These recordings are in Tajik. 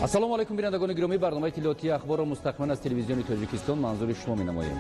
Ассалому алайкум, бинандагони гиромӣ. Барномаи иттилоотии ахборро мустақиман аз телевизиони Тоҷикистон манзури шумо менамоем.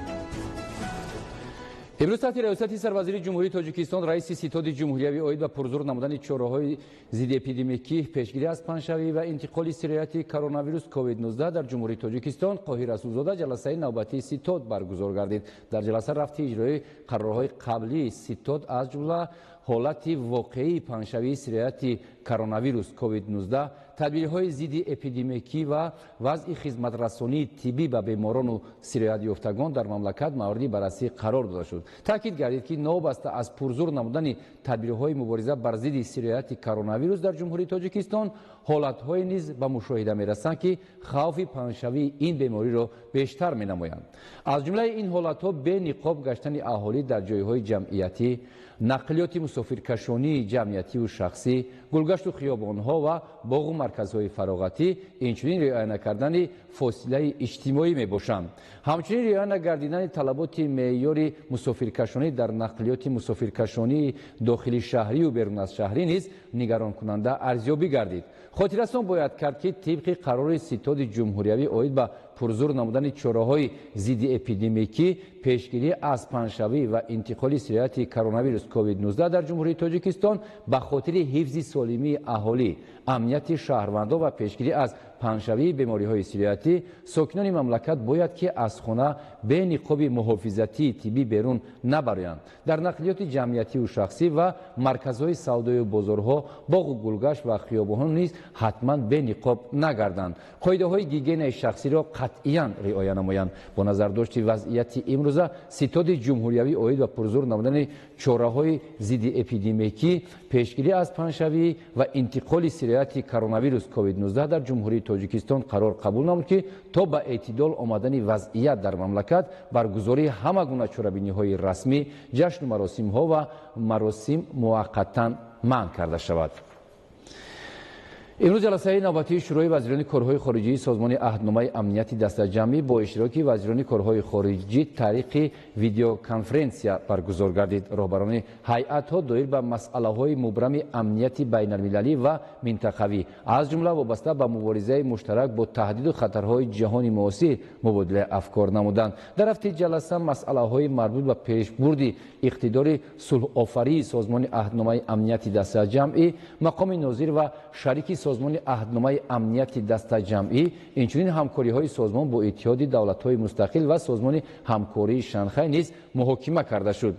Имрӯз таҳти раёсати сарвазири Ҷумҳурии Тоҷикистон, раиси ситоди ҷумҳуриявӣ оид ба пурзур намудани чораҳои зиддиэпидемикӣ, пешгирӣ аз паҳншавӣ ва интиқоли сирояти коронавирус COVID-19 дар Ҷумҳурии Тоҷикистон Қоҳир Расулзода ҷаласаи навбатии ситод баргузор гардид. Дар ҷаласа рафти иҷрои қарорҳои қаблии ситод, аз ҷумла ҳолати воқеии паҳншавии сирояти коронавирус COVID-19, тадбирҳои зидди эпидемикӣ ва вазъи хизматрасонии тиббӣ ба беморону сироятёфтагон дар мамлакат мавриди баррасӣ қарор дода шуд. Таъкид гардид, ки новобаста аз пурзур намудани тадбирҳои мубориза бар зидди сирояти коронавирус дар Ҷумҳурии Тоҷикистон, ҳолатҳое низ ба мушоҳида мерасанд, ки хавфи паҳншавии ин бемориро бештар менамоянд. Аз ҷумлаи ин ҳолатҳо бениқоб гаштани аҳолӣ дар ҷойҳои ҷамъиятӣ, нақлиёти мусофиркашонии ҷамъиятиву шахсӣ, гулгашту хиёбонҳо ва боғу марказҳои фароғатӣ, инчунин риоя накардани фосилаи иҷтимоӣ мебошанд. Ҳамчунин риоя нагардидани талаботи меъёри мусофиркашонӣ дар нақлиёти мусофиркашонии дохили шаҳрию берун аз шаҳрӣ низ нигаронкунанда арзёбӣ гардид. Хотиррасон бояд кард, ки тибқи қарори ситоди ҷумҳуриявӣ оид ба пурзур намудани чораҳои зиддиэпидемикӣ, пешгирӣ аз паҳншавӣ ва интиқоли сирояти коронавирус COVID-19 дар Ҷумҳурии Тоҷикистон ба хотири ҳифзи солимии аҳолӣ, амнияти шаҳрвандон ва пешгирӣ аз паҳншавии бемориҳои сироятӣ, сокинони мамлакат бояд ки аз хона бе ниқоби муҳофизатии тиббӣ берун набароянд. Дар нақлиёти ҷамъиятиву шахсӣ ва марказҳои савдою бозорҳо, боғу гулгашт ва хиёбонҳо низ ҳатман бе ниқоб нагарданд. Қоидаҳои гигиенаи шахсиро қатъиян риоя намоянд. Бо назардошти вазъияти имрӯза, ситоди ҷумҳуриявӣ оид ба пурзур намудани чораҳои зиддиэпидемикӣ, пешгирӣ аз паҳншавӣ ва интиқоли сирояти коронавирус COVID-19 дар Ҷумҳурии Тоҷикистон қарор қабул намуд, ки то ба эътидол омадани вазъият дар мамлакат баргузории ҳама гуна чорабиниҳои расмӣ, ҷашну маросимҳо ва маросим муваққатан манъ карда шавад. Имрӯз ҷаласаи навбатии Шӯрои вазирони корҳои хориҷии Созмони аҳдномаи амнияти дастаҷамъӣ бо иштироки вазирони корҳои хориҷӣ тариқи видеоконференсия баргузор гардид. Роҳбарони ҳайатҳо доир ба масъалаҳои мубрами амнияти байналмилалӣ ва минтақавӣ, аз ҷумла вобаста ба муборизаи муштарак бо таҳдиду хатарҳои ҷаҳони муосир мубодилаи афкор намуданд. Дар рафти ҷаласа масъалаҳои марбут ба пешбурди иқтидори сулҳофарии Созмони аҳдномаи амнияти дастаҷамъӣ, мақоми нозир ва шарики Созмони аҳдномаи амнияти дастаҷамъӣ, инчунин ҳамкориҳои созмон бо Иттиҳоди давлатҳои мустақил ва Созмони ҳамкории Шанхай низ муҳокима карда шуд.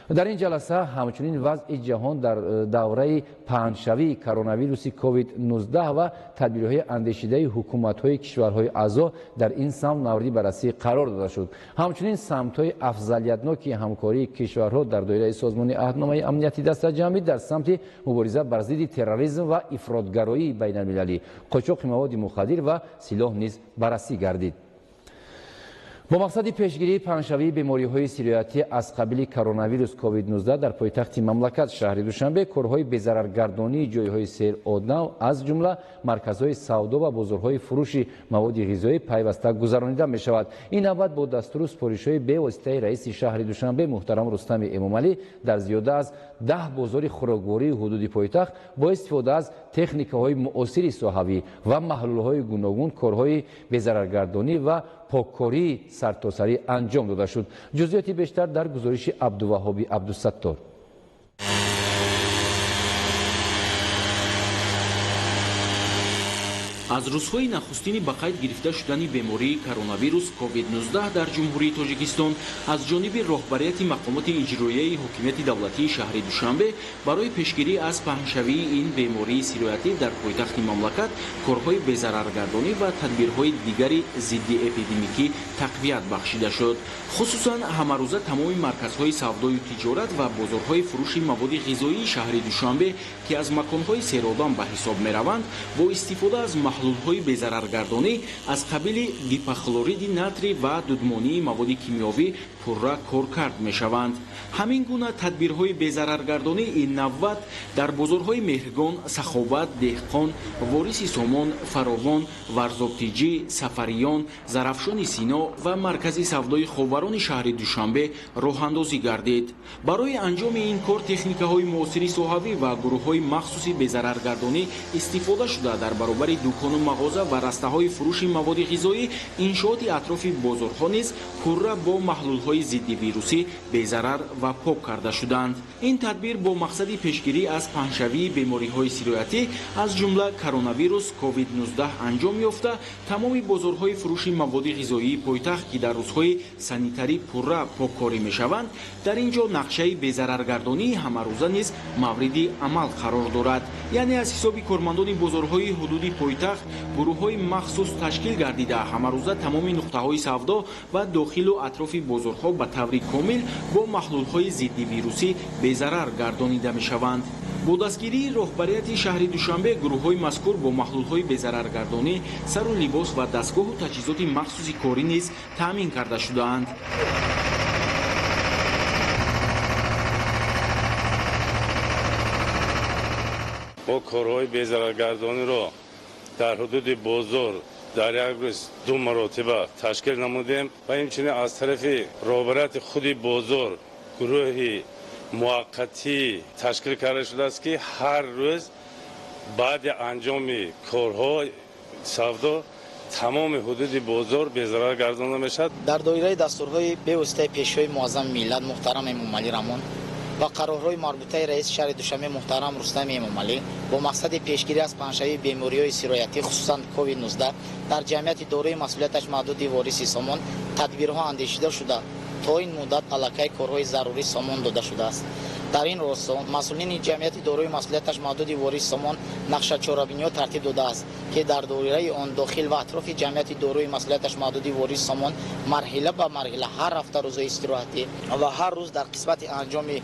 Дар ин ҷаласа ҳамчунин вазъи ҷаҳон дар давраи паҳншавии коронавируси COVID-19 ва тадбирҳои андешидаи ҳукуматҳои кишварҳои аъзо дар ин самт мавриди баррасӣ қарор дода шуд. Ҳамчунин самтҳои афзалиятноки ҳамкории кишварҳо дар доираи Созмони аҳдномаи амнияти дастаҷамъӣ дар самти мубориза бар зидди терроризм ва ифротгароии байналмилалӣ, қочоқи маводи мухаддир ва силоҳ низ баррасӣ гардид. Бо мақсади пешгирии паҳншавии бемориҳои сироятӣ аз қабили коронавирус COVID-19 дар пойтахти мамлакат шаҳри Душанбе корҳои безараргардонии ҷойҳои серодам, аз ҷумла марказҳои савдо ва бозорҳои фурӯши маводи ғизоӣ пайваста гузаронида мешавад. Ин навбат бо дастуру супоришҳои бевоситаи раиси шаҳри Душанбе муҳтарам Рустами Эмомалӣ дар зиёда аз 10 бозори хӯроквории ҳудуди пойтахт бо истифода аз техникаҳои муосири соҳавӣ ва маҳлулҳои гуногун корҳои безараргардонӣ ва поккории сартосарӣ анҷом дода шуд. Ҷузъиёти бештар дар гузориши Абдуваҳоби Абдусаттор. Аз рӯзҳои нахустини ба қайд гирифта шудани бемории коронавирус COVID-19 дар Ҷумҳурии Тоҷикистон аз ҷониби роҳбарияти мақомоти иҷроияи ҳокимияти давлатии шаҳри Душанбе барои пешгирӣ аз паҳншавии ин бемории сироятӣ дар пойтахти мамлакат корҳои безараргардонӣ ва тадбирҳои дигари зиддиэпидемикӣ тақвият бахшида шуд. Хусусан ҳамарӯза тамоми марказҳои савдою тиҷорат ва бозорҳои фурӯши маводи ғизоии шаҳри Душанбе, ки аз маконҳои серодам ба ҳисоб мераванд, бо истифода аз маҳлулҳои безараргардонӣ аз қабили гипохлориди натрий ва дудмонии маводи кимиёвӣ пурра коркард мешаванд. Ҳамин гуна тадбирҳои безараргардонӣ ин навбат дар бозорҳои Меҳргон, Саховат, Деҳқон, Вориси Сомон, Фаровон, Варзобтиҷӣ, Сафариён, Зарафшони Сино ва маркази савдои Ховарони шаҳри Душанбе роҳандозӣ гардид. Барои анҷоми ин кор техникаҳои муосири соҳавӣ ва гурӯҳҳои махсуси безараргардонӣ истифода шуда, дар баробари дукону мағоза ва растаҳои фурӯши маводи ғизоӣ иншооти атрофи бозорҳо низ пурра бо маҳлулҳои зиддивирусӣ безарар ва пок карда шуданд. Ин тадбир бо мақсади пешгирӣ аз паҳншавии бемориҳои сироятӣ аз ҷумла коронавирус COVID-19 анҷом ёфта, тамоми бозорҳои фурӯши маводи ғизоии пойтахт, ки дар рӯзҳои санитарӣ пурра поккорӣ мешаванд, дар ин ҷо нақшаи безараргардонии ҳамарӯза низ мавриди амал қарор дорад. Яъне аз ҳисоби кормандони бозорҳои ҳудуди пойтахт гурӯҳҳои махсус ташкил гардида, ҳамарӯза тамоми нуқтаҳои савдо ва дохилу атрофи бозорҳо ба таври комил бо маҳлулҳои зиддивирусӣ безарар гардонида мешаванд. Бо дастгирии роҳбарияти шаҳри Душанбе гурӯҳҳои мазкур бо маҳлулҳои безараргардонӣ сару либос ва дастгоҳу таҷҳизоти махсуси корӣ низ таъмин карда шудаанд. Мо корҳои безараргардониро дар ҳудуди бозор дар як рӯз ду маротиба ташкил намудем ва инчунин аз тарафи роҳбарияти худи бозор гурӯҳи муваққатӣ ташкил карда шудааст, ки ҳар рӯз баъди анҷоми корҳои савдо тамоми ҳудуди бозор безарар гардонда мешавад. Дар доираи дастурҳои бевоситаи Пешвои муаззами миллат муҳтарам Эмомалӣ Раҳмон ва қарорҳои марбутаи раиси шаҳри Душанбе муҳтарам Рустам Эмомалӣ бо мақсади пешгирӣ аз паҳншавии бемориҳои сироятӣ, хусусан COVID-19 дар ҷамъияти дорои масъулияташ маҳдуди Вориси Сомон тадбирҳо андешида шуда, то ин муддат аллакай корҳои зарурӣ сомон дода шудааст. Дар ин росто масъулини ҷамъияти дорои масъулияташ маҳдуди Вориси Сомон нақша чорабиниҳо тартиб додааст, ки дар доираи он дохил ва атрофи ҷамъияти дорои масъулияташ маҳдуди Вориси Сомон марҳила ба марҳила ҳар ҳафта рӯзҳои истироҳатӣ ва ҳар рӯз дар қисмати анҷоми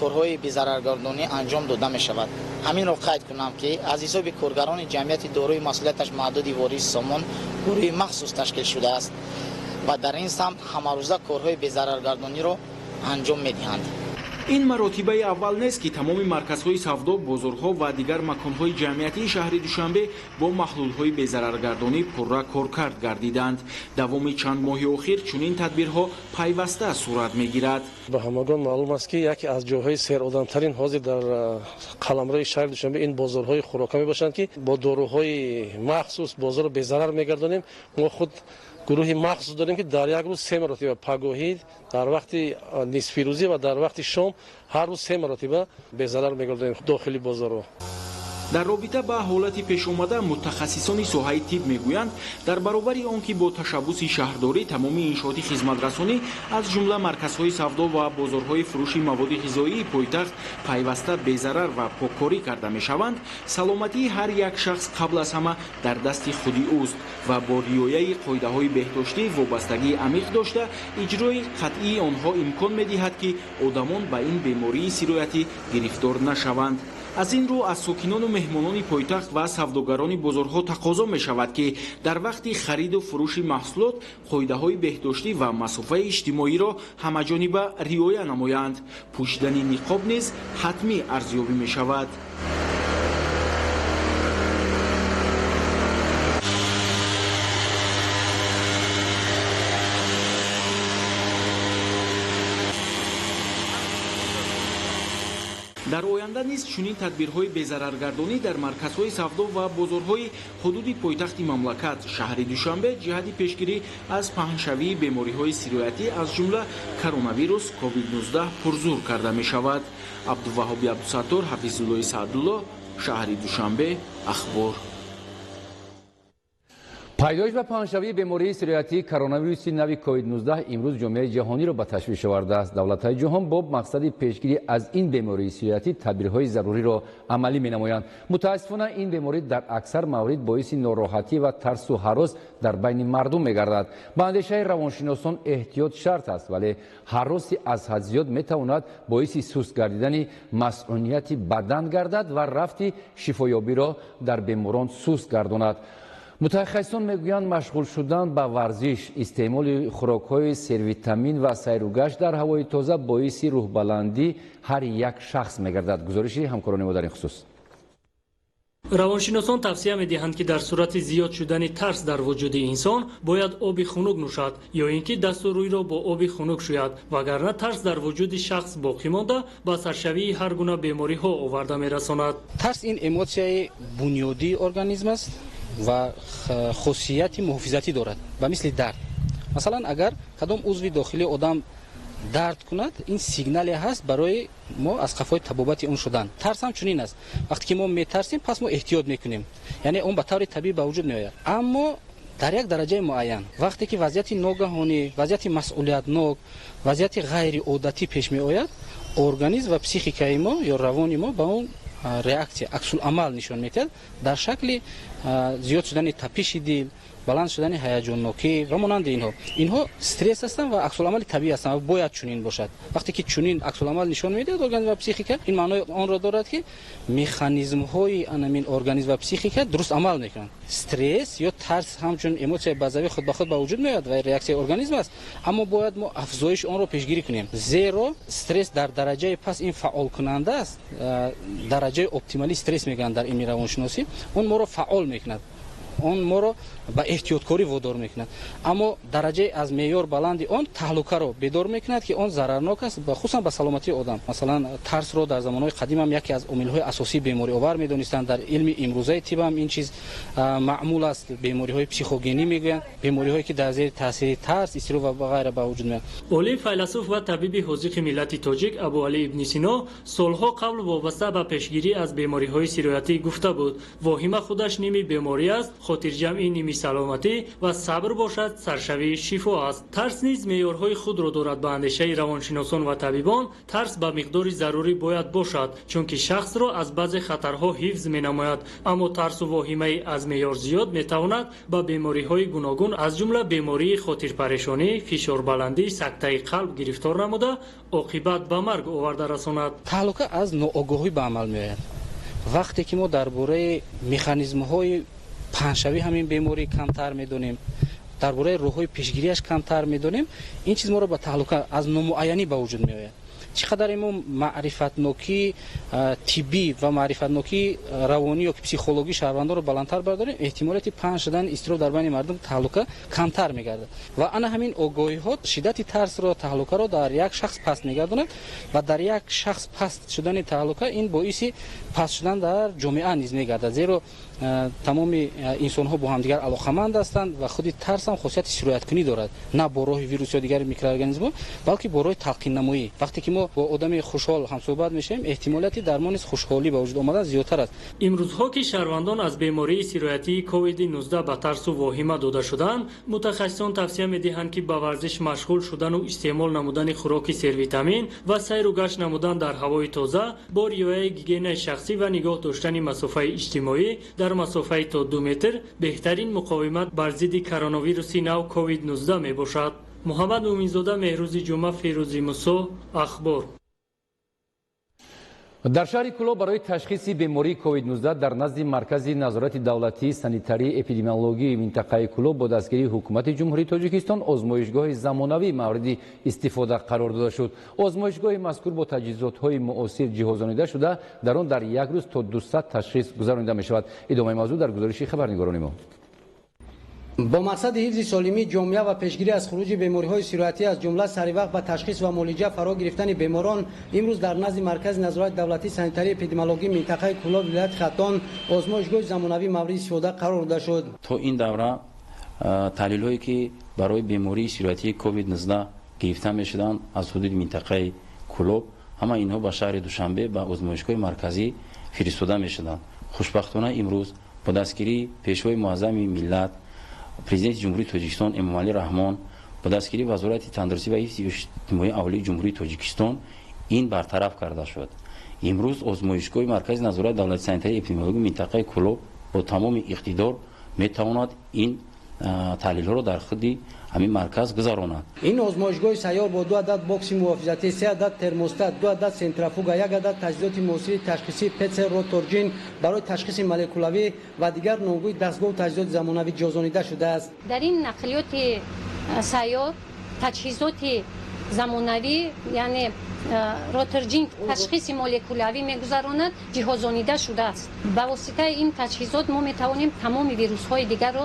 корҳои безараргардонӣ анҷом дода мешавад. Ҳаминро қайд кунам, ки аз ҳисоби коргарони ҷамъияти дорои масъулияташ маҳдуди Вориси Сомон гурӯҳи махсус ташкил шудааст ва дар ин самт ҳамарӯза корҳои безараргардониро анҷом медиҳанд. Ин маротибаи аввал нест, ки тамоми марказҳои савдо, бозорҳо ва дигар маконҳои ҷамъиятии шаҳри Душанбе бо маҳлулҳои безараргардонӣ пурра коркард гардиданд. Давоми чанд моҳи охир чунин тадбирҳо пайваста сурат мегирад. Ба ҳамагон маълум аст, ки яке аз ҷойҳои серодамтарин ҳозир дар қаламрави шаҳри Душанбе ин бозорҳои хӯрока мебошанд, ки бо доруҳои махсус бозорро безарар мегардонем. Мо худ гурӯҳи махсус дорем, ки дар як рӯз се маротиба пагоҳӣ, дар вақти нисфирӯзӣ ва дар вақти шом ҳар рӯз се маротиба безарар мегардонем дохили бозорро. Дар робита ба ҳолати пешомада мутахассисони соҳаи тиб мегӯянд, дар баробари он ки бо ташаббуси шаҳрдорӣ тамоми иншооти хизматрасонӣ аз ҷумла марказҳои савдо ва бозорҳои фурӯши маводи ғизоии пойтахт пайваста безарар ва поккорӣ карда мешаванд, саломатии ҳар як шахс қабл аз ҳама дар дасти худи ӯст ва бо риояи қоидаҳои беҳдоштӣ вобастагии амиқ дошта, иҷрои қатъии онҳо имкон медиҳад, ки одамон ба ин бемории сироятӣ гирифтор нашаванд. Аз ин рӯ аз сокинону меҳмонони пойтахт ва савдогарони бозорҳо тақозо мешавад, ки дар вақти хариду фурӯши маҳсулот қоидаҳои беҳдоштӣ ва масофаи иҷтимоиро ҳамаҷониба риоя намоянд. Пӯшидани ниқоб низ ҳатмӣ арзёбӣ мешавад. Дар оянда низ чунин тадбирҳои безараргардонӣ дар марказҳои савдо ва бозорҳои ҳудуди пойтахти мамлакат шаҳри Душанбе ҷиҳати пешгирӣ аз паҳншавии бемориҳои сироятӣ аз ҷумла коронавирус COVID-19 пурзур карда мешавад. Абдуваҳоби Абдусаттор, Ҳафизуллои Саъдулло, шаҳри Душанбе, Ахбор. Пайдоиш ва паҳншавии бемории сироятии коронавируси нави COVID-19 имрӯз ҷомеаи ҷаҳониро ба ташвиш овардааст. Давлатҳои ҷаҳон бо мақсади пешгирӣ аз ин бемории сироятӣ тадбирҳои заруриро амалӣ менамоянд. Мутаассифона, ин беморӣ дар аксар маврид боиси нороҳатӣ ва тарсу ҳарос дар байни мардум мегардад. Ба андешаи равоншиносон эҳтиёт шарт аст, вале ҳароси аз ҳад зиёд метавонад боиси суст гардидани масъунияти бадан гардад ва рафти шифоёбиро дар беморон суст гардонад. Мутахассисон мегӯянд, машғул шудан ба варзиш, истеъмоли хӯрокҳои сервитамин ва сайру гашт дар ҳавои тоза боиси рӯҳбаландӣ ҳар як шахс мегардад. Гузориши ҳамкорони мо дар ин хусус. Равоншиносон тавсия медиҳанд, ки дар сурати зиёд шудани тарс дар вуҷуди инсон бояд оби хунук нӯшад ё ин ки дасту рӯйро бо оби хунук шӯяд, вагарна тарс дар вуҷуди шахс боқӣ монда, ба саршавии ҳар гуна бемориҳо оварда мерасонад. Тарс ин эмотсияи бунёдии организм аст ва хосияти муҳофизатӣ дорад, ба мисли дард. Масалан, агар кадом узви дохилии одам дард кунад, ин сигнале ҳаст барои мо аз қафои табобати он шудан. Тарс ҳам чунин аст. Вақте ки мо метарсем, пас мо эҳтиёт мекунем, яъне он ба таври табиӣ ба вуҷуд меояд, аммо дар як дараҷаи муайян. Вақте ки вазъияти ногаҳонӣ, вазъияти масъулиятнок, вазъияти ғайриодатӣ пеш меояд, организм ва психикаи мо ё равони мо ба он реаксия, аксуламал нишон медиҳад дар шакли зиёд шудани тапиши дил, баланд шудани ҳаяҷоннокӣ ва монанди инҳо. Инҳо стресс ҳастанд ва аксуламали табиӣ ҳастанд ва бояд чунин бошад. Вақте ки чунин аксуламал нишон медиҳад организм ва психика, ин маънои онро дорад, ки механизмҳои анамин организм ва психика дуруст амал мекунанд. Стресс ё тарс ҳамчун эмотсияи базавӣ худ ба худ ба вуҷуд меояд ва реаксияи организм аст, аммо бояд мо афзоиши онро пешгирӣ кунем, зеро стресс дар дараҷаи паст ин фаъолкунанда аст. Дараҷаи оптималии стресс мегӯянд дар илми равоншиносӣ. Он моро фаъол мекунад, он моро ба эҳтиёткорӣ водор мекунад, аммо дараҷаи аз меъёр баланди он таҳлукаро бедор мекунад, ки он зарарнок аст, хусусан ба саломатии одам. Масалан, тарсро дар замонҳои қадимам яке аз омилҳои асосии бемориовар медонистанд. Дар илми имрӯзаи тибам ин чиз маъмул аст. Бемориҳои психогенӣ мегӯянд, бемориҳое ки дар зери таъсири тарс, изтироб ва ғайра ба вуҷуд меоянд. Олим, файласуф ва табиби ҳозиқи миллати тоҷик Абуалӣ ибни Сино солҳо қабл вобаста ба пешгирӣ аз бемориҳои сироятӣ гуфта буд: воҳима худаш ними беморӣ аст, хотирҷамъи ними саломатӣ ва сабр бошад саршавии шифо аст. Тарс низ меъёрҳои худро дорад. Ба андешаи равоншиносон ва табибон, тарс ба миқдори зарурӣ бояд бошад, чунки шахсро аз баъзе хатарҳо ҳифз менамояд, аммо тарсу воҳимаи аз меъёр зиёд метавонад ба бемориҳои гуногун, аз ҷумла бемории хотирпарешонӣ, фишорбаландӣ, сактаи қалб гирифтор намуда, оқибат ба марг оварда расонад. Таҳлука аз ноогоҳӣ ба амал меояд. Вақте ки мо дар бораи механизмҳои паҳншавии ҳамин беморӣ камтар медонем, дар бораи роҳҳои пешгириаш камтар медонем, ин чиз моро ба таҳлука аз номуайянӣ ба вуҷуд меояд. Чӣ қадаре мо маърифатнокии тиббӣ ва маърифатнокии равонӣ ё психологии шаҳрвандонро баландтар бардорем, эҳтимолияти паҳн шудани изтироб дар байни мардум, таҳлука камтар мегардад. Ва ана ҳамин огоҳиҳо шиддати тарсро, таҳлукаро дар як шахс паст мегардонад ва дар як шахс паст шудани таҳлука ин боиси паст шудан дар ҷомеа низ мегардад, зеро тамоми инсонҳо бо ҳамдигар алоқаманд ҳастанд. Ва худи тарс ҳам хосияти сирояткунӣ дорад, на бо роҳи вирус ё дигар микроорганизмҳо, балки бо роҳи талқиннамоӣ. Вақте ки мо бо одами хушҳол ҳамсӯҳбат мешавем, эҳтимолияти дар мо низ хушҳолӣ ба вуҷуд омадан зиёдтар аст. Имрӯзҳо ки шаҳрвандон аз бемории сироятии ковиди-19 ба тарсу воҳима дода шудаанд, мутахассисон тавсия медиҳанд, ки ба варзиш машғул шудану истеъмол намудани хӯроки сервитамин ва сайру гашт намудан дар ҳавои тоза бо риояи гигиенаи шахсӣ ва нигоҳ доштани масофаи иҷтимоӣ дар масофаи то 2 метр беҳтарин муқовимат бар зидди коронавируси нав ковид-19 мебошад. Муҳаммад Муминзода, Меҳрӯзи Ҷумъа, Фирӯзи Мусо, Ахбор. Дар шаҳри Кӯлоб барои ташхиси бемории ковид-19 дар назди Маркази назорати давлатии санитарии эпидемиологии минтақаи Кӯлоб бо дастгирии Ҳукумати Ҷумҳурии Тоҷикистон озмоишгоҳи замонавӣ мавриди истифода қарор дода шуд. Озмоишгоҳи мазкур бо таҷҳизотҳои муосир ҷиҳозонида шуда, дар он дар як рӯз то 200 ташхис гузаронида мешавад. Идомаи мавзӯъ дар гузориши хабарнигорони мо. Бо мақсади ҳифзи солимии ҷомеа ва пешгирӣ аз хуруҷи бемориҳои сироятӣ, аз ҷумла саривақт ба ташхис ва муолиҷа фаро гирифтани беморон, имрӯз дар назди Маркази назорати давлатии санитарии эпидемиологии минтақаи Кӯлоб, вилояти Хатлон, озмоишгоҳи замонавӣ мавриди истифода қарор дода шуд. То ин давра таҳлилҳое, ки барои бемории сироятии ковид-19 гирифта мешуданд аз ҳудуди минтақаи Кӯлоб, ҳама инҳо ба шаҳри Душанбе, ба озмоишгоҳи марказӣ фиристода мешуданд. Хушбахтона, имрӯз бо дастгирии Пешвои муаззами миллат, Президенти Ҷумҳурии Тоҷикистон Эмомалӣ Раҳмон, бо дастгирии Вазорати тандурустӣ ва ҳифзи иҷтимоии аҳолии Ҷумҳурии Тоҷикистон ин бартараф карда шуд. Имрӯз озмоишгоҳи Маркази назорати давлати санитарии эпидемиологии минтақаи Кӯлоб бо тамоми иқтидор метавонад ин Таҳлилҳоро дар худи ҳамин марказ гузаронанд. Ин озмоишгоҳи сайёр бо 2 адад бокси муҳофизатӣ, 3 адад термостат, 2 адад сентрафуга, 1 адад таҷҳизоти муосири ташхисӣ ПЦР роторҷин барои ташхиси молекулавӣ ва дигар номгӯи дастгоҳу таҷҳизоти замонавӣ ҷозонида шудааст. Дар ин нақлиёти сайёр таҷҳизоти замонавӣ, яъне роторҷин ташхиси молекулавӣ мегузаронад, ҷиҳозонида шудааст. Ба воситаи ин таҷҳизот мо метавонем тамоми вирусҳои дигарро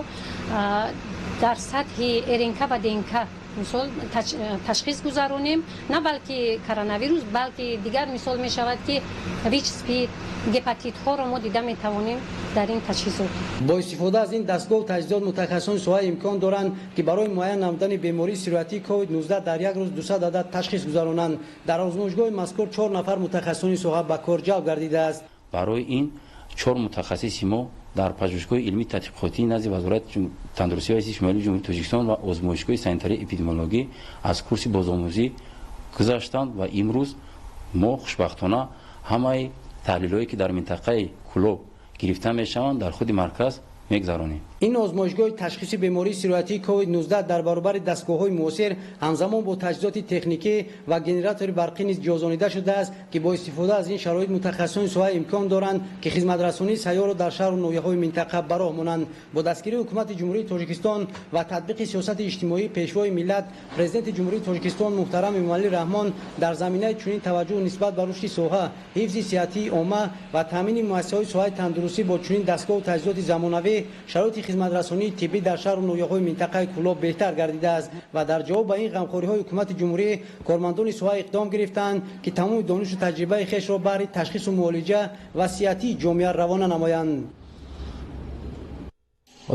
дар сатҳи РНК ва ДНК мисол ташхис гузаронем, на балки коронавирус, балки дигар мисол мешавад ки ВИЧ, СПИД, гепатитҳоро мо дида метавонем дар ин таҷҳизот. Бо истифода аз ин дастгоҳу таҷҳизот мутахассисони соҳа имкон доранд, ки барои муайян намудани бемории сироятии COVID-19 дар як рӯз 200 адад ташхис гузаронанд. Дар озмоишгоҳи мазкур 4 нафар мутахассисони соҳа ба кор ҷалб гардидааст. Барои ин 4 мутахассиси мо дар пажӯҳишгоҳи илмии тадқиқотии назди Вазорати тандурустӣ ва ҳифзи иҷтимоии Ҷумҳурии Тоҷикистон ва озмоишгоҳи санитарии эпидемиологӣ аз курси бозомӯзӣ гузаштанд ва имрӯз мо хушбахтона ҳамаи таҳлилҳое, ки дар минтақаи Кӯлоб гирифта мешаванд, дар худи марказ мегузаронем. Ин озмоишгоҳи ташхиси бемории сироятии COVID-19 дар баробари дастгоҳҳои муосир ҳамзамон бо таҷҳизоти техникӣ ва генератори барқӣ низ ҷиҳозонида шудааст, ки бо истифода аз ин шароит мутахассисони соҳа имкон доранд, ки хизматрасонии сайёрро дар шаҳру ноҳияҳои минтақа ба роҳ монанд. Бо дастгирии Ҳукумати Ҷумҳурии Тоҷикистон ва татбиқи сиёсати иҷтимоии Пешвои миллат, Президенти Ҷумҳурии Тоҷикистон муҳтарам Эмомалӣ Раҳмон дар заминаи чунин таваҷҷӯҳ нисбат ба рушди соҳа, ҳифзи сиҳатии омма ва таъмини муассисаҳои соҳаи тандурустӣ бо чунин дастгоҳу таҷҳизоти замонавӣ шароити хизматрасонии тиббӣ дар шаҳру ноҳияҳои минтақаи Кӯлоб беҳтар гардидааст ва дар ҷавоб ба ин ғамхориҳои ҳукумати ҷумҳурӣ кормандони соҳа иқдом гирифтанд, ки тамоми донишу таҷрибаи хешро баҳри ташхису муолиҷа ва сиҳатии ҷомеа равона намоянд.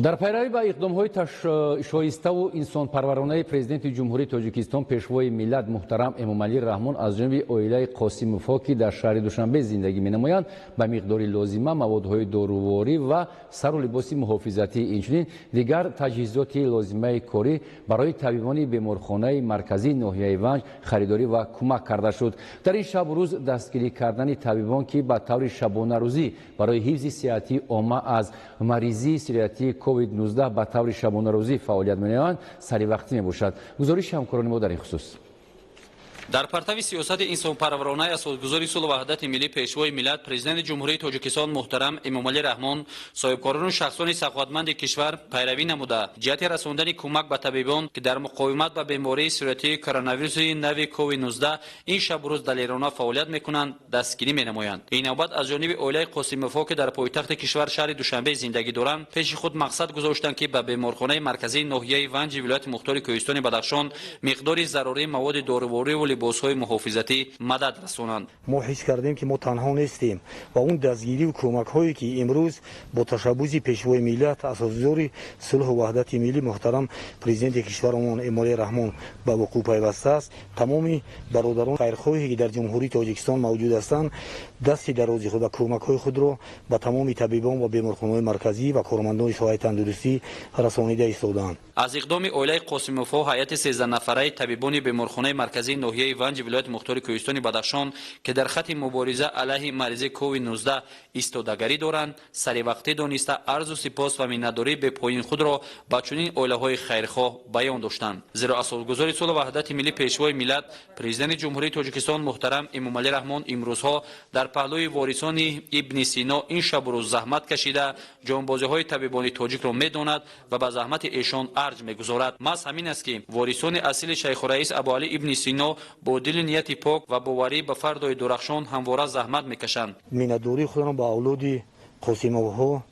Дар пайравӣ ба иқдомҳои шоиставу инсонпарваронаи Президенти Ҷумҳурии Тоҷикистон, Пешвои миллат муҳтарам Эмомалӣ Раҳмон аз ҷониби оилаи Қосимовҳо, ки дар шаҳри Душанбе зиндагӣ менамоянд, ба миқдори лозима маводҳои доруворӣ ва сару либоси муҳофизатӣ, инчунин дигар таҷҳизоти лозимаи корӣ барои табибони беморхонаи марказии ноҳияи Ванҷ харидорӣ ва кӯмак карда шуд. Дар ин шабу рӯз дастгирӣ кардани табибон, ки ба таври шабонарӯзӣ барои ҳифзи сиҳатии омма аз маризии сироятии COVID-19 ба таври шабонарӯзӣ фаъолият менамоянд, саривақтӣ мебошад. Гузориши ҳамкорони мо дар ин хусус. Дар партави сиёсати инсонпарваронаи асосгузори сулҳу ваҳдати миллӣ, Пешвои миллат, Президенти Ҷумҳурии Тоҷикистон муҳтарам Эмомалӣ Раҳмон соҳибкорону шахсони саховатманди кишвар пайравӣ намуда, ҷиҳати расондани кӯмак ба табибон, ки дар муқовимат ба бемории сироятии коронавируси нави COVID-19 ин шабу рӯз далерона фаъолият мекунанд, дастгирӣ менамоянд. Ин навбат аз ҷониби оилаи Қосимовҳо, ки дар пойтахти кишвар шаҳри Душанбе зиндагӣ доранд, пеши худ мақсад гузоштанд, ки ба беморхонаи марказии ноҳияи Ванҷи вилояти мухтори Кӯҳистони Бадахшон миқдори зарурии маводи дорувориву либосҳои муҳофизатӣ мадад расонанд. Мо ҳис кардем, ки мо танҳо нестем ва он дастгириву кӯмакҳое, ки имрӯз бо ташаббуси Пешвои миллат, асосгузори сулҳу ваҳдати миллӣ муҳтарам Президенти кишварамон Эмомалӣ Раҳмон ба вуқӯъ пайвастааст, тамоми бародарон хайрхоҳе, ки дар Ҷумҳурии Тоҷикистон мавҷуд ҳастанд, дасти дарози худ ва кӯмакҳои худро ба тамоми табибон ва беморхонаҳои марказӣ ва кормандони соҳаи тандурустӣ расонида истодаанд. Аз иқдоми оилаи Қосимовҳо ҳайати 13нафараи табибони беморхонаи марказии ноҳияи Ванҷи вилояти мухтори Кӯҳистони Бадахшон, ки дар хати мубориза алайҳи маризии COVID-19 истодагарӣ доранд, саривақтӣ дониста, арзу сипос ва миннатдории бепоёни худро ба чунин оилаҳои хайрхоҳ баён доштанд. Зеро асосгузори сулҳу ваҳдати миллӣ, Пешвои миллат, Президенти Ҷумҳурии Тоҷикистон муҳтарам Эмомалӣ Раҳмон имрӯзҳо дар паҳлӯи ворисони Ибни Сино ин шабу рӯз заҳмат кашида, ҷонбозиҳои табибони тоҷикро медонад ва ба заҳмати эшон арҷ мегузорад. Маҳз ҳамин аст, ки ворисони асили Шайхураис Абуалӣ Ибни Сино бо дили нияти пок ва боварӣ ба фардои дурахшон ҳамвора заҳмат мекашанд. Миннатдории худро ба авлоди Қосимовҳо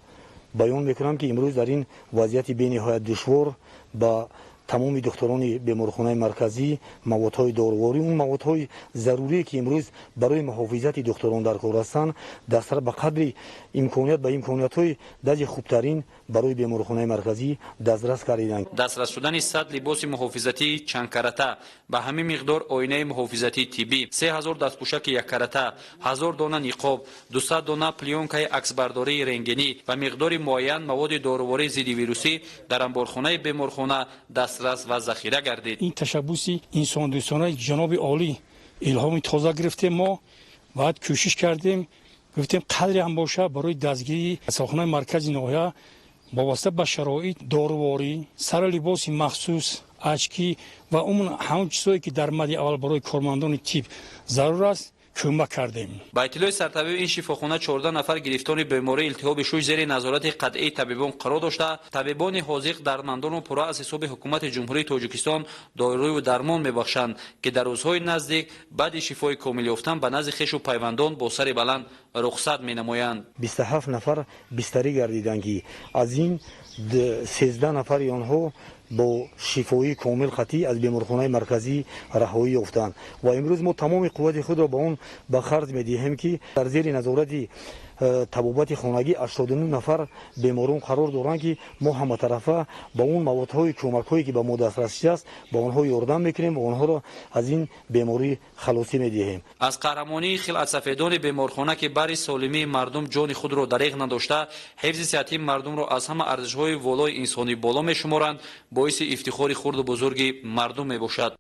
баён мекунам, ки имрӯз дар ин вазъияти бениҳоят душвор ба тамоми духтурони беморхонаи марказӣ маводҳои доруворӣ, он маводҳои зарурие, ки имрӯз барои муҳофизати духтурон дар кор ҳастанд, дастра ба қадри имконият ба имкониятҳои даҷи хубтарин барои беморхонаи марказӣ дастрас кардиданд. Дастрас шудани 100 либоси муҳофизатии чандкарата, ба ҳамин миқдор оинаи муҳофизатии тиббӣ, 3000 дастпӯшаки яккарата, 1000 дона ниқоб, 200 дона плёнкаи аксбардории рентгенӣ ва миқдори муайян маводи дорувории зиддивирусӣ дар амборхонаи беморхона дастрас ва захира гардид. Ин ташаббуси инсондӯстонаи ҷаноби олӣ илҳоми тоза гирифтем, мо баъд кӯшиш кардем, гуфтем, қадре ҳам боша, барои дастгирии касалхонаи маркази ноҳия Вобаста ба шароит доруворӣ, сару либоси махсус, очки ва умуман ҳамон чизҳое ки дар мади аввал барои кормандони тиб зарур аст, кӯмак кардем. Ба иттилои сартабиби ин шифохона, 14 нафар гирифтори бемории илтиҳоби шуш зери назорати қатъии табибон қарор дошта, табибони ҳозиқ дардмандонро пурра аз ҳисоби ҳукумати Ҷумҳурии Тоҷикистон дорую дармон мебахшанд, ки дар рӯзҳои наздик баъди шифои комил ёфтан ба назди хешу пайвандон бо сари баланд рухсат менамоянд. 27 нафар бистарӣ гардиданд, ки аз ин 13 нафари онҳо бо шифоии комил қатъӣ аз беморхонаи марказӣ раҳоӣ ёфтанд ва имрӯз мо тамоми қуввати худро ба он ба харҷ медиҳем, ки дар зери назорати табобати хонагӣ 89 нафар беморон қарор доранд, ки мо ҳаматарафа ба он маводҳои кӯмакҳое ки ба мо дастрасӣ аст, ба онҳо ёрдам мекунем ва онҳоро аз ин беморӣ халосӣ медиҳем. Аз қаҳрамонии хилъатсафедони беморхона, ки бари солимии мардум ҷони худро дареғ надошта, ҳифзи сиҳатии мардумро аз ҳама арзишҳои волои инсонӣ боло мешуморанд, боиси ифтихори хурду бузурги мардум мебошад.